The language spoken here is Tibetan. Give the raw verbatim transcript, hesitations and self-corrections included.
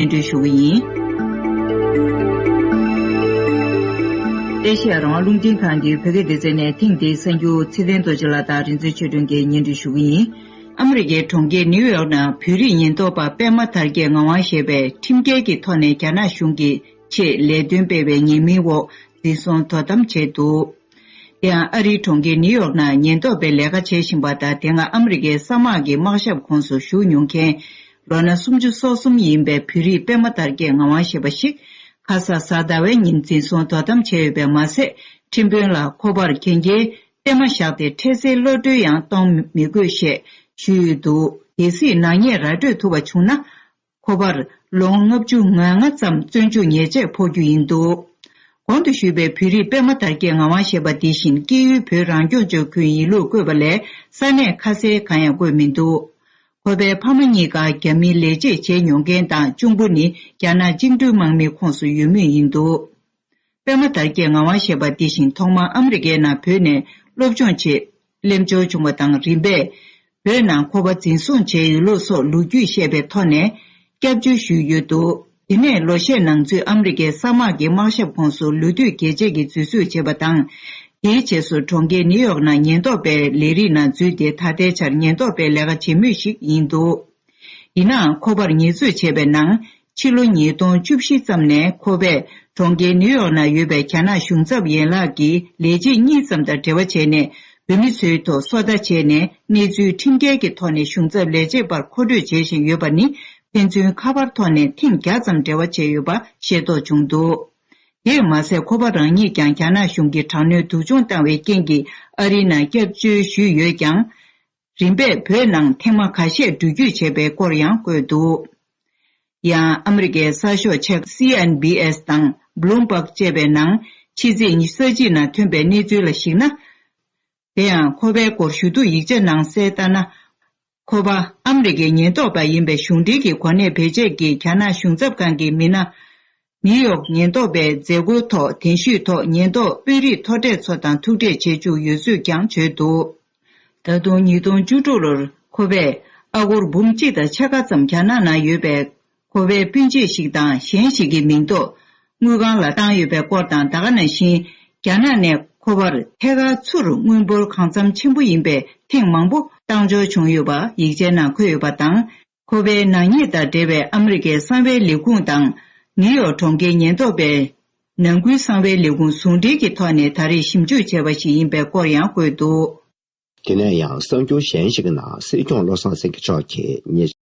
སྙན་སྒྲོན་ཞུ་གི་ཡིན། ཨེ་ཤེ་ཡ་རང་དབང་རླུང་འཕྲིན་ཁང་གི་བོད་སྐད་སྡེ་ཚན་ནས་ཐེངས་འདིའི་གསར་འགྱུར་ཚེ་བརྟན་རྡོ་རྗེ་ལགས་དང་རིག་འཛིན་ཆོས་སྒྲོན་གྱིས་སྙན་སྒྲོན་ཞུ་གི་ཡིན། ཨ་མི་རི་ཀའི་གྲོང་ཁྱེར་ནིའུ་ཡོག་ནང་བོད་རིགས་ཉེན་རྟོག་པ་པད་མ་དར་རྒྱས་ངག་དབང་ཞེས་པས་ཁྲིམས་འགལ་གྱི་ཐོག་ནས་རྒྱ་ནག་གཞུང་གི་ཆེད་ལས་དོན་སྤེལ་བའི་ཉེས་མིང་འོག་འཛིན་བཟུང་དོ་དམ་བྱས་འདུག། དེ་ཡང་ཨ་རིའི་གྲོང་ཁྱེར་ནིའུ་ཡོག་ནང་ཉེན་རྟོག་པའི་ལས་ཀ་བྱེད་བཞིན་པ་དང་དེ་སྔ་ཨ་མི་རི་ཀའི་ས་དམག་གི་དམག་ཞབས་ཁོངས་སུ་ཞུགས་མྱོང་མཁན་ལོ་ན་སུམ་ཅུ་སོ་གསུམ་ཡིན་པའི་བོད་རིགས་པད་མ་དར་རྒྱས་ངག་དབང་ཞེས་པ་ཞིག་ཁ་ས་གཟའ་ཟླ་བའི་ཉིན་འཛིན་བཟུང་དོ་དམ་བྱས་ཡོད་པས་མ་ཟད་ཁྲིམས་དཔོན་ལ་ཁོ་པར་གན་རྒྱའི་རྟེན་མ་བཞག་སྟེ་འཕྲལ་སེལ་གློད་གྲོལ་ཡང་གཏོང་མི་དགོས་ཞེས་ཞུས་ཡོད་འདུག། གལ་སྲིད་ནག་ཉེས་ར་སྤྲོད་ཐུབ་པ་བྱུང་ན། ཁོ་པར་ལོ་ངོ་ལྔ་བཅུ་ང་ལྔ་ཙམ་བཙོན་འཇུག་ཉེས་ཆད་ཕོག་རྒྱུ་ཡིན་འདུག། གོང་དུ་ཞུས་པའི་བོད་རིགས་པད་མ་དར་རྒྱས་ངག་དབང་ཞེས་པ་འདི་བཞིན་སྐྱེས་ཡུལ་བོད་རང་སྐྱོང་ལྗོངས་ཁུལ་ཡིན་ལུགས་བཀོད་པ་ལས་ས་གནས་ཁ་གསལ་གང་ཡང་བཀོད་མི་འདུག། ཁོ་པའི་ཕ་མ་གཉིས་ཀ་རྒྱ་མིའི་ལས་བྱེད་བྱས་མྱོང་མཁན་དང་གཅུང་པོ་ནི་རྒྱ་ནག་བཅིངས་འགྲོལ་དམག་མིའི་ཁོངས་སུ་ཡོད་མུས་ཡིན་འདུག། པད་མ་དར་རྒྱས་ངག་དབང་ཞེས་པ་འདི་བཞིན་ཐོག་མར་ཨ་མི་རི་ཀའི་ནང་བོད་ནས་སློབ་སྦྱོང་ཆེད་སླེབས་འབྱོར་བྱུང་བ་དང་། རིམ་པས་བོད་ནང་ཁོ་པ་འཛིན་བཟུང་བྱས་ཡོད་ལུགས་སོགས་ལོ་རྒྱུས་བཤད་པའི་ཐོག་ནས་སྐྱབས་བཅོལ་ཞུས་ཡོད་འདུག། དེ་ནས་ལོ་ཤས་ནང་ཚུད་ཨ་མི་རི་ཀའི་ས་དམག་གི་དམག་ཞབས་ཁོངས་སུ་ལོ་དུས་རྒྱས་བཅད་ཀྱི་འཛུལ་ཞུགས་བྱས་པ་དང་། དེའི་རྗེས་སུ་གྲོང་ཁྱེར་ནིའུ་ཡོག་ནང་ཉེན་རྟོག་པའི་ལས་རིགས་ནང་འཛུལ་ཏེ་ད་ལྟའི་ཆར་ཉེན་རྟོག་པའི་ལས་ཀ་བྱེད་མུས་ཤིག་ཡིན་འདུག། ཡིན་ནའང་ཁོ་པར་ཉེས་འཛུགས་བྱས་པའི་ནང་ཕྱི་ལོ་ཉིས་སྟོང་བཅུ་བཞི་ཙམ་ནས་ཁོ་པས་གྲོང་ཁྱེར་ནིའུ་ཡོག་ནང་ཡོད་པའི་རྒྱ་ནག་གཞུང་ཚབ་ཡན་ལག་གི་ལས་བྱེད་གཉིས་ཙམ་དང་འབྲེལ་བ་བྱས་ནས་བོད་མི་ཚོའི་ཐོག་སོ་ལྟ་བྱས་ནས་གནས་ཚུལ་ཁྲིམས་འགལ་གྱི་ཐོག་ནས་གཞུང་ཚབ་ལས་བྱེད་པར་མཁོ་སྤྲོད་བྱེད་བཞིན་ཡོད་པ་ནི་ཕན་ཚུན་ཁ་པར་ཐོག་ནས་ཐེངས་བརྒྱ་ཙམ་འབྲེལ་བ་བྱས་ཡོད་པ་ཤེས་རྟོགས་བྱུང་འདུག། དེས་མ་ཟད་ཁོ་པ་རང་ཉིད་ཀྱང་རྒྱ་ནག་གཞུང་གིས་དྲག་གནོན་སྡུག་སྦྱོང་བཏང་བའི་རྐྱེན་གྱིས་ཨ་རིའི་ནང་སྐྱབས་བཅོལ་ཞུས་ཡོད་ཀྱང་། རིམ་པས་བོད་ནང་ཐེངས་མ་ཁ་ཤས་འགྲུལ་སྐྱོད་བྱས་པའི་སྐོར་ཡང་བཀོད་འདུག། ཡང་ཨ་མི་རི་ཀའི་གསར་ཤོག་ཆེ་ཁག་སི་ཨེན་བྷི་ཨེས་དང་བྷ་ལུམ་བྷག་ཅེས་པའི་ནང་ཕྱི་ཚེས་ཉི་ཤུ་རྩ་གཅིག་ནང་ཐོན་པའི་གནས་ཚུལ་ལ་གཞིགས་ན། དེ་ཡང་ཁོ་པའི་སྐོར་ཞུ་གཏུག་ཡིག་ཆ་ནང་གསལ་ལྟར་ན། ཁོ་པ་ཨ་མི་རི་ཀའི་ཉེན་རྟོག་པ་ཡིན་པའི་གཞུང་འབྲེལ་གྱི་གོ་གནས་བེད་སྤྱད་ཀྱིས་རྒྱ་ནག་གཞུང་ཚབ་ཁང་གི་མི་སྣ། ནིའུ་ཡོག་ཉེན་རྟོག་པའི་མཛད་སྒོའི་ཐོག་གདན་ཞུས་ཐོག་ཉེན་རྟོག་དཔོན་རིགས་མཐོ་གྲས་ཚོ་དང་ཐུག་འཕྲད་བྱེད་བཅུག་ཡོད་ཚུལ་ཀྱང་བརྗོད་འདུག། ད་དུང་ཉིས་སྟོང་བཅུ་དྲུག་ལོར་ཁོ་པས་ཨ་སྒོར་འབུམ་གཅིག་དང་ཕྱེད་ཀ་ཙམ་རྒྱ་ནག་ནང་ཡོད་པའི་ཁོ་པའི་སྤུན་མཆེད་ཞིག་དང་གཞན་ཞིག་གི་མིང་ཐོག་དངུལ་ཁང་ལ་བཏང་ཡོད་པའི་སྐོར་དང་། ད་ག་ནང་བཞིན་རྒྱ་ནག་ནས་ཁོ་པར་ཐད་ཀར་ཚུར་དངུལ་འབོར་གང་འཚམ་ཆེན་པོ་ཡིན་པའི་ཐེངས་མང་པོ་བཏང་འབྱོར་བྱུང་ཡོད་པ་ཡིག་ཆའི་ནང་འཁོད་ཡོད་པ་དང་། ཁོ་པའི་ནག་ཉེས་དང་འབྲེལ་བའི་ཨ་མི་རི་ཀའི་གསང་བའི་ལས་ཁུངས་དང་། ནིའུ་ཡོག་གྲོང་ཁྱེར་ཉེན་རྟོག་པའི་ནང་ཁུལ་གསང་བའི་ལས་ཁུངས་ཟུང་འབྲེལ་གྱི་ཐོག་ནས་ད་རེས་ཞིབ་འཇུག་བྱས་པ་ཞིག་ཡིན་པའི་སྐོར་ཡང་བཀོད་འདུག། དེ་ནས་ཡང་གསར་འགྱུར་གཞན་ཞིག་གི་ནང་སྲིད་སྐྱོང་བློ་བཟང་སེང་གེ་མཆོག་གིས་ཉེ་